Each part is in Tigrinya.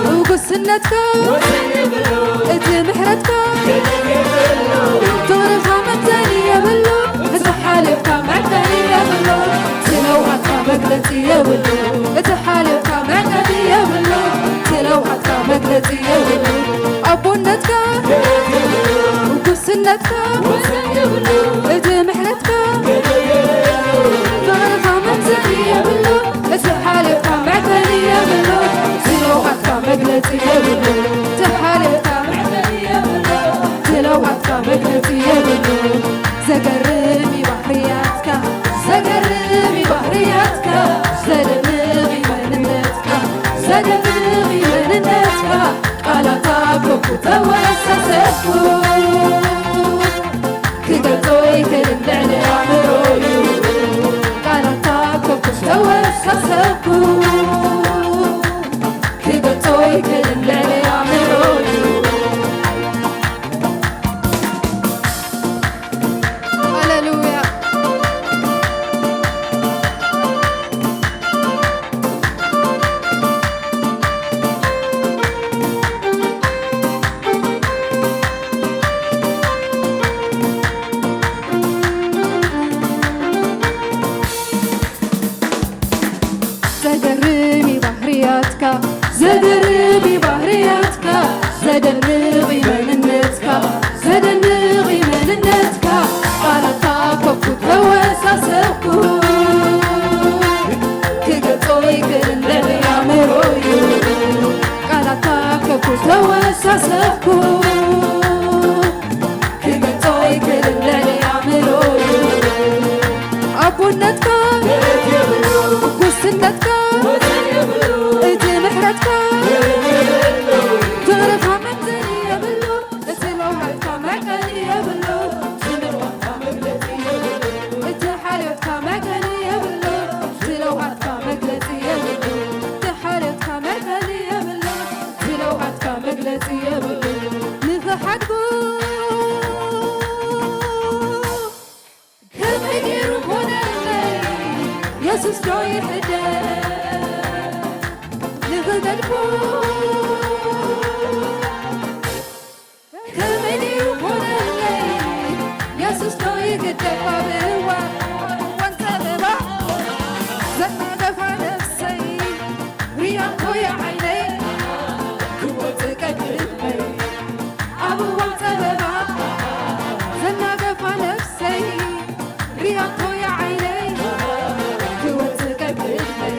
ውጉስነትካ፣ እቲ ምሕረትካ፣ ፍቕርኻ መምዘኒ የብሉ፣ እቲ ሓልዮትካ መዕቀኒ የብሉ፣ እቲ ለውሃትካ መግለጺ የብሉ፣ እቲ ሓልዮትካ መዕቀኒ የብሉ፣ እቲ ለውሃትካ መግለጺ የብሉ፣ ኣቦነትካ፣ ውጉስነትካ፣ እቲ ምሕረትካ፣ ፍቕርኻ መምዘኒ የብሉ፣ እቲ ሓልዮትካ መዕቀኒ የብሉ፣ እቲ ለውሃትካ መግለጺ የብሉ፣ እቲ ሓልዮትካ መዕቀኒ የብሉ፣ እቲ ለውሃትካ መግለጺ የብሉ። ዘገርም እዩ ባህርያትካ፣ ዘገርም እዩ ባህርያትካ፣ ዘደንቕ እዩ መንነትካ፣ ዘደንቕ እዩ መንነትካ። ቃላት ኣኮኩ ተወሳሰብኩ፣ ክገልጾ ይክልን ልዕሊ ኣእምሮ እዩ። ቃላት ኣኮኩ ተወሳሰብኩ፣ ክገልጾ ይክልን ልዕሊ ኣእምሮ እዩ። ሃሌሉያ። ዘገርም እዩ ባህርያትካ፣ ዘገርም እዩ ባህርያትካ፣ ዘደንቕ እዩ መንነትካ፣ ዘደንቕ እዩ መንነትካ። ቃላትካ ኮኩ ተወሳሰብኩ፣ ክገልጾ ይክልን ልዕሊ ኣእምሮ እዩ። ቃላትካ ኮኩ ተወሳሰብኩ፣ ክገልጾ ይክልን ልዕሊ ኣእምሮ እዩ። ኣቦነትካ፣ ጉስነትካ፣ እቲ ምሕረትካ፣ ፍቕርኻ መምዘኒ የብሉ፣ እቲ ለውሃትካ መዕቀኒ የብሉ፣ እቲ ሓልዮትካ መዕቀኒ የብሉ፣ እቲ ለውሃትካ መግለጺ የብሉ፣ እቲ ሓልዮትካ መዕቀኒ የብሉ፣ እቲ ለውሃትካ መግለጺ የብሉ። ንኽሓድጉ ከመይ ገይሩ ኮነለይ? የሱስ ዶ ይሕደግ ንኽገድፎ? ከመይ ገይሩ ኮነለይ? የሱስ ዶ ይግደፍ? ኣብ እዋን ጸበባ ዘናገፋ ነፍሰይ ርያቶ የዓይነይ ክወጽእ ቀድመይ ኣብ እዋን ጸበባ ዘናገፋ ነፍሰይ ርያቶ የዓይነይ ክወጽእ ቀድመይ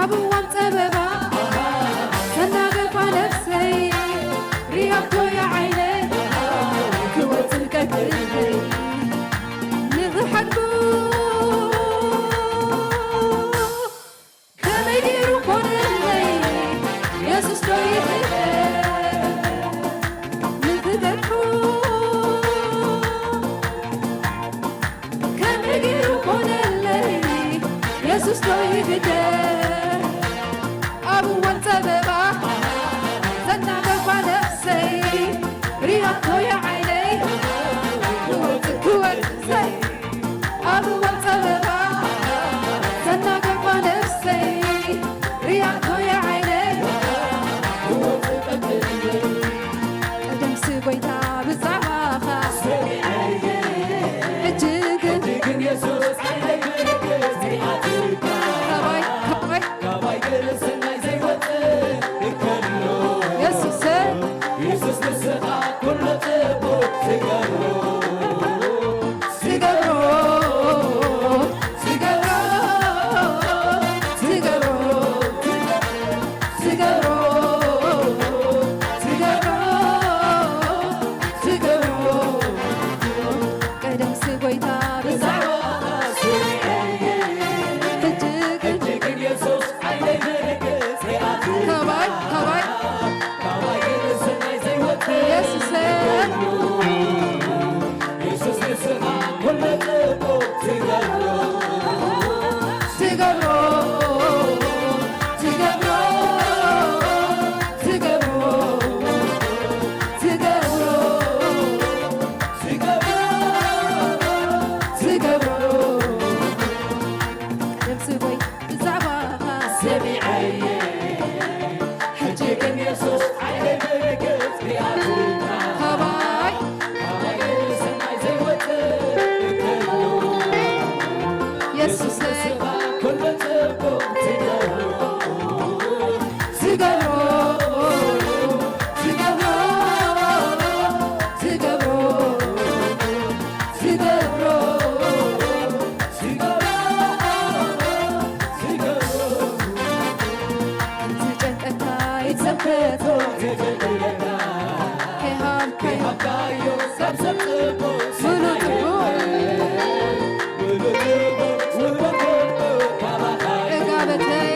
ኣብ እዋን ጸበባ ዘናገፋ ነፍሰይ ርያቶ የዓይነይ ክወጽእ ቀድመይ ንኽሓድጉ ከመይ ገይሩ ኮነለይ? የሱስ ዶ ይሕደግ ንኽገድፎ? ከመይ ገይሩ ኮነለይ? የሱስ ዶ ይግደፍ? ኣብ እዋን ጸበባ ዘናገፋ ነፍሰይ ርያቶ የዓይነይ ክወጽእ ክወጽእ ኣብዋ ጸበባ ዘናገፋ ነፍሰይ ርያቶ የዓይነይ ቀደምሲ ጎይታ ብዛዕባኻ ሕጂ ግን ካባይ ካባይ ከይሃብካዮ ምሉእ ጽቡቕ ዕጋበተይ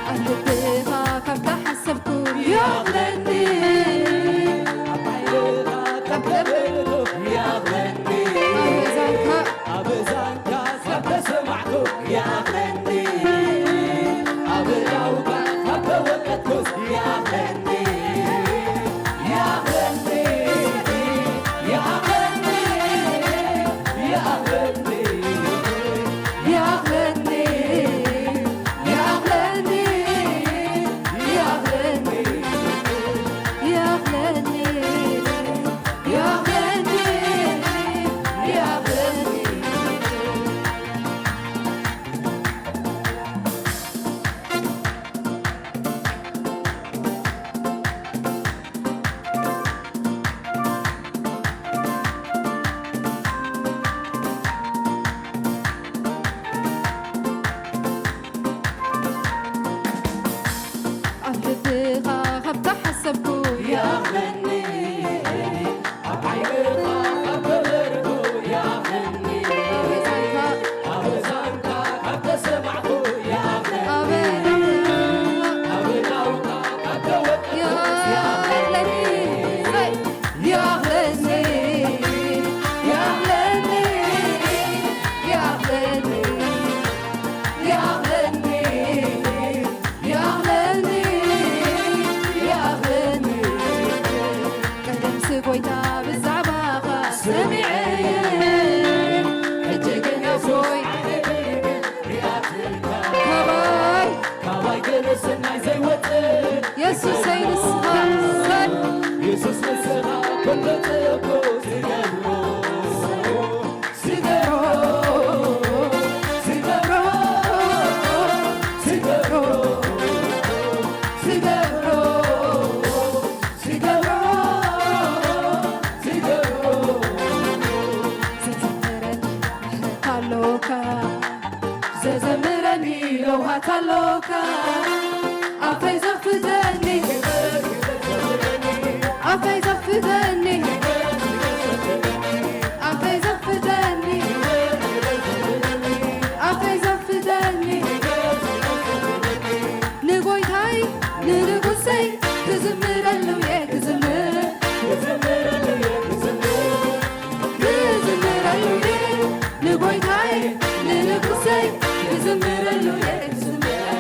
ኣብ ልብኻ ካብ ተሓሰብኩ ይኣኽለኒ። ኣብ ዓይንኻ ካብ ተበርዶ ይኣኽለኒ። ኣበዛንካ ኣበዛንካ ካብ ተሰማዕኩ ይኣኽለኒ። ኣበ- ኣበናውካ ካብ ተወቀጥኩ ይኣኽለኒ። ይኣኽለኒ። ይኣኽለኒ። ይኣኽለኒ። ይኣኽለኒ። ይኣኽለኒ። ይኣኽለኒ። ቀደምሲ ጎይታ ብዛዕባኻ ሰሚዐ እየ። ሕጂ ግን የሱስ ኣነ ደይብል ሪኣትካ። ካባይ ካባይ ገለ ሰናይ ዘይወጽእ የሱሰይ ንስኻ ሰብ የሱስ ንስኻ ኩሉ ጽቡቕ ትገብሮ። ዘዘምረኒ ለውሃት ኣሎካ ኣፈይ ዘፍደኒ ኣፈይ ዘፍደኒ ኣፈይ ዘፍደኒ ኣፈይ ዘፍደኒ ንጎይታይ ንንጉሰይ ክዝምረሉ እየ ክዝምር ክዝምረሉ እየ ንጎይታይ ንንጉሰይ ክዝምረሉ እየ ክዝምር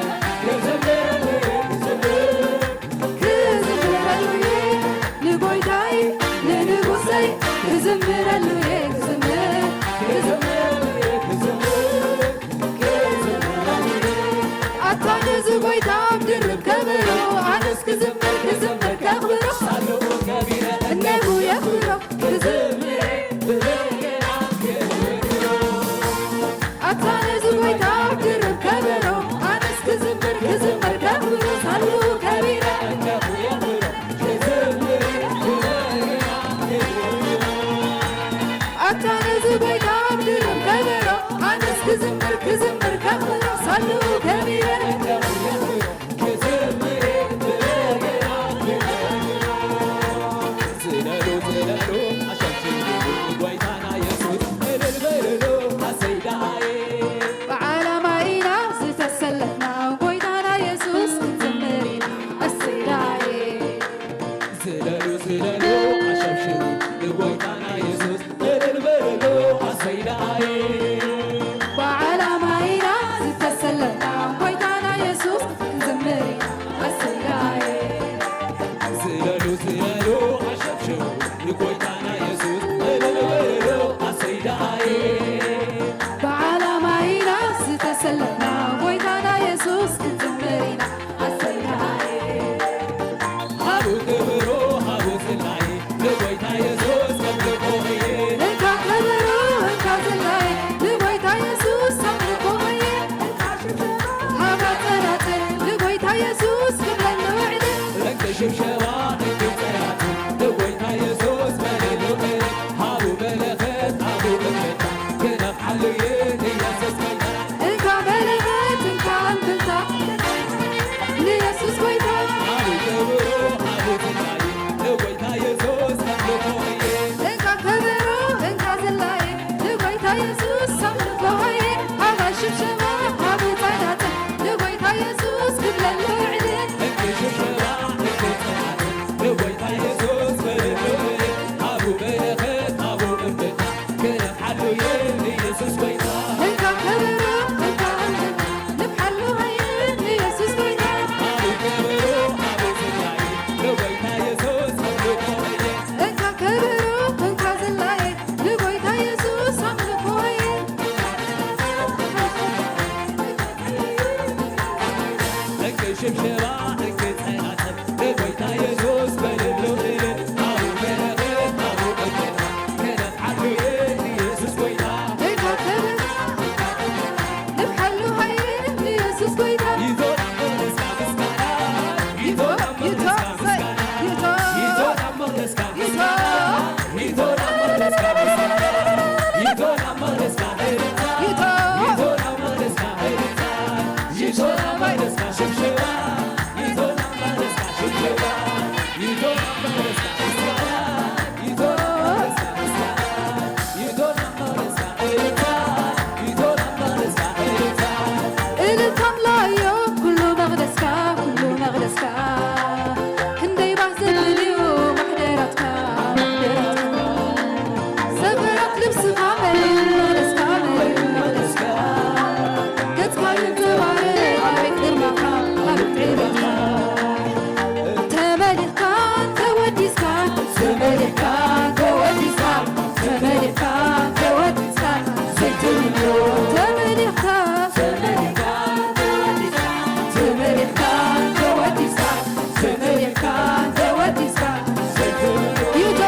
ክዝምረሉ እየ ንጎይታይ ንንጉሰይ ክዝምረሉ እየ ክዝምር ክዝምረሉ እየ ክዝምር ክዝምረሉ እየ ኣታ ነዚ ጎይታ ኣብ ድርብ ከበሮ ኣነስ ክዝምር ክዝምር ከኽብሮ ሳልኡ ከቢረ እነጉ የኽብሮ ክዝምር ኣታ ነዚ ጎይታ ኣብ ድርብ ከበሮ ሽብሸባ እንክትቐሰብ ንጎይታ የሱስ በልሉ እልል። ኣብኡ በረኸት፣ ኣብኡ ቅድስና፣ ከነፍዓሉ ንየሱስ ጎይታ። ንብሓሉ ሃየ ንየሱስ ጎይታ። ይዞ ናብ መቕደስካ ምስጋና፣ ይዞ ናብ መቕደስካ ምስጋና፣ ይዞ ናብ መቕደስካ ምስጋና፣ ይዞ ናብ መቕደስካ ምስጋና፣ ይዞ ናብ መቕደስካ እልልታ፣ ይዞ ናብ መቕደስካ እልልታ። ይዞ ናብ መቕደስካ ሽብሸባ፣ ይዞ ናብ መቕደስካ ሽብሸባ፣ ይዞ ናብ መቕደስካ ምስጋና፣ ይዞ ናብ መቕደስካ ምስጋና፣ ይዞ ናብ መቕደስካ እልልታ፣ ይዞ ናብ መቕደስካ እልልታ። እልልታ ኣምላኽዮ ኩሉ መቕደስካ፣ ኩሉ መቕደስካ። ክንደይ ባህ ዘብል እዩ ማሕደራትካ፣ ማሕደራትካ። ሰፈራት ልብስኻ መሊኡ መቕደስካ፣ መሊኡ መቕደስካ። ገጽካ ይንጸባረቕ ኣቤት ግርማኻ፣ ኣቤት ክብርኻ። ተመሊኽካ ተወዲስካ፣ ተመሊኽካ ተወዲስካ፣ ተመሊኽካ ተወዲስካ፣ ዘይትብሎ ተመሊኽካ፣ ተመሊኽካ ተወዲስካ፣ ተመሊኽካ ተወዲስካ፣ ተመሊኽካ ተወዲስካ፣ ዘይትብሎ ይቶ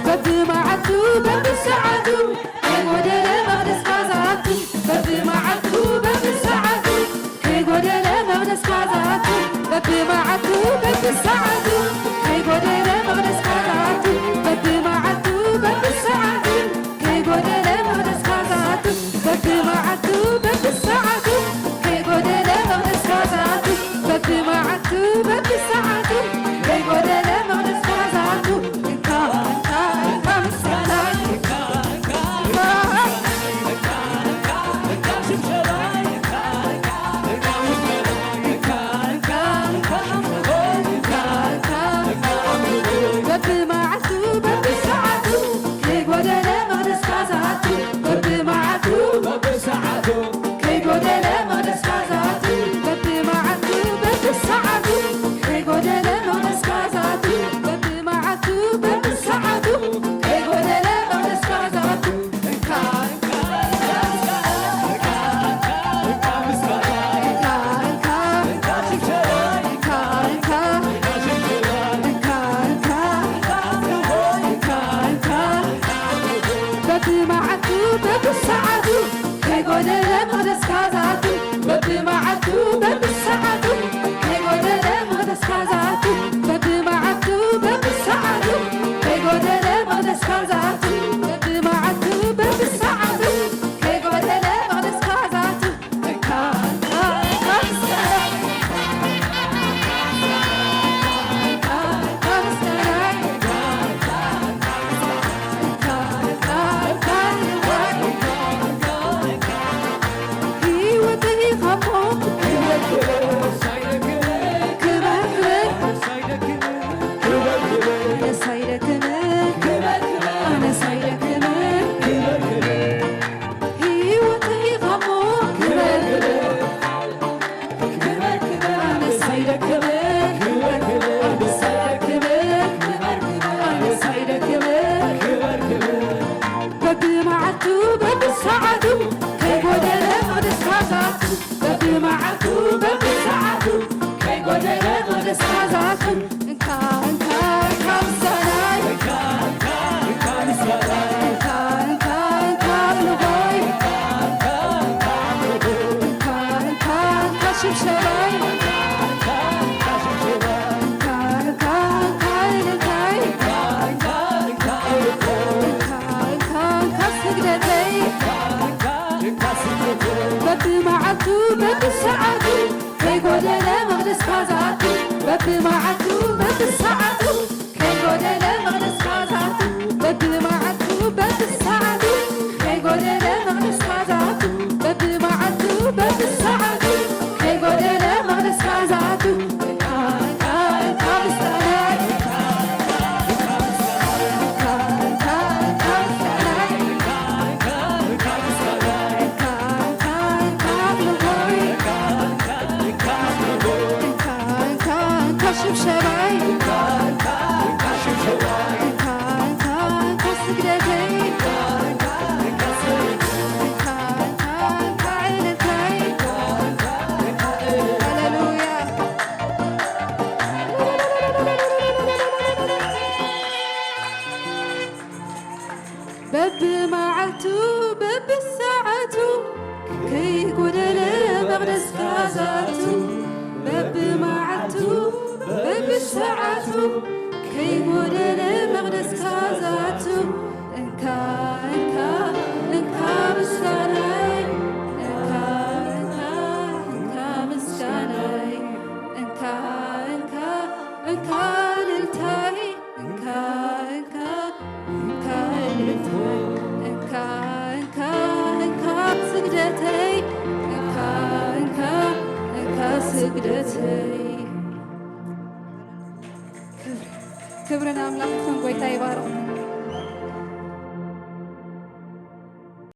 በብመዓልቱ በብሰዓቱ ከይጎደለ መቕደስካ ዝኣቱ፣ በብመዓልቱ በብሰዓቱ ከይጎደለ መቕደስካ ዝኣቱ፣ በብመዓልቱ በብሰዓቱ ከይጎደለ መቕደስካ ዝኣቱ፣ በብመዓልቱ በብሰዓቱ ከይጎደለ መቕደስካ ዝኣቱ፣ በብመዓልቱ በብሰዓቱ ከይጎደለ መቕደስካ ዝኣቱ፣ በብመዓልቱ በብሰዓቱ ከይጎደለ መቕደስካ ዝኣቱ። እንካ እንካ እንካ ምስጋና በብመዓልቱ በብሰዓቱ ከይጎደለ መቕደስካ ዝኣቱ፣ በብመዓልቱ በብሰዓቱ ከይጎደለ መቕደስካ ዝኣቱ፣ በብመዓልቱ በብሰዓቱ ከይጎደለ መቕደስካ ዝኣቱ፣ በብመዓልቱ በብሰዓቱ ከይጎደለ መቕደስካ ዝኣቱ። በብመዓልቱ በብሰዓቱ ከይጎደለ መቕደስካ ዝኣቱ፣ በብመዓልቱ በብሰዓቱ ከይጎደለ መቕደስካ ዝኣቱ፣ በብመዓልቱ በብሰዓቱ ከይጎደለ መቕደስካ ዝኣቱ፣ በብመዓልቱ በብሰዓቱ ከይጎደለ መቕደስካ ዝኣቱ። ህይወተይ ኻሞ ክበር ክበር፣ ኣነስ ኣይደክምን፣ ኣነስ ኣይደክምን፣ ኣነስ ኣይደክምን። በብመዓልቱ በብሰዓቱ ከይጎደለ መቕደስካ ዝኣቱ፣ በብመዓልቱ በብሰዓቱ ከይጎደለ መቕደስካ ዝኣቱ። እንካ እንካ እንካ ምስጋናይ፣ እንካ እንካ እንካ ምስጋናይ፣ እንካ እንካ እንካ ኣምልኾይ፣ እንካ እንካ እንካ ሽብሸባይ፣ እንካ እንካ እንካ እልልታይ፣ እንካ እንካ እንካ ስግደተይ። በብመዓልቱ በብሰዓቱ ከይጎደለ መቕደስካ ዝኣቱ፣ በብመዓልቱ በብሰዓቱ ከይጎደለ መቕደስካ ዝኣቱ፣ በብመዓልቱ በብሰዓቱ ከይጎደለ መቕደስካ ዝኣቱ፣ በብመዓልቱ በብሰዓቱ ከይጎደለ መቕደስካ ዝኣቱ። ብሰዓቱ ከይጎደለ መቕደስካ ዝኣቱ፣ በብመዓልቱ በብሰዓቱ ከይጎደለ መቕደስካ ዝኣቱ፣ እንካ እንካ እንካ ምስጋናይ፣ እንካ እንካ እንካ ምስጋናይ፣ እንካ እንካ እንካ እልልታይ፣ እንካ እንካ እንካ እልልታይ፣ እንካ እንካ እንካ ስግደተይ፣ እንካ እንካ እንካ ስግደተይ። ክብሪ ንኣምላኽ ይኹን። ጎይታ ይባርኽ።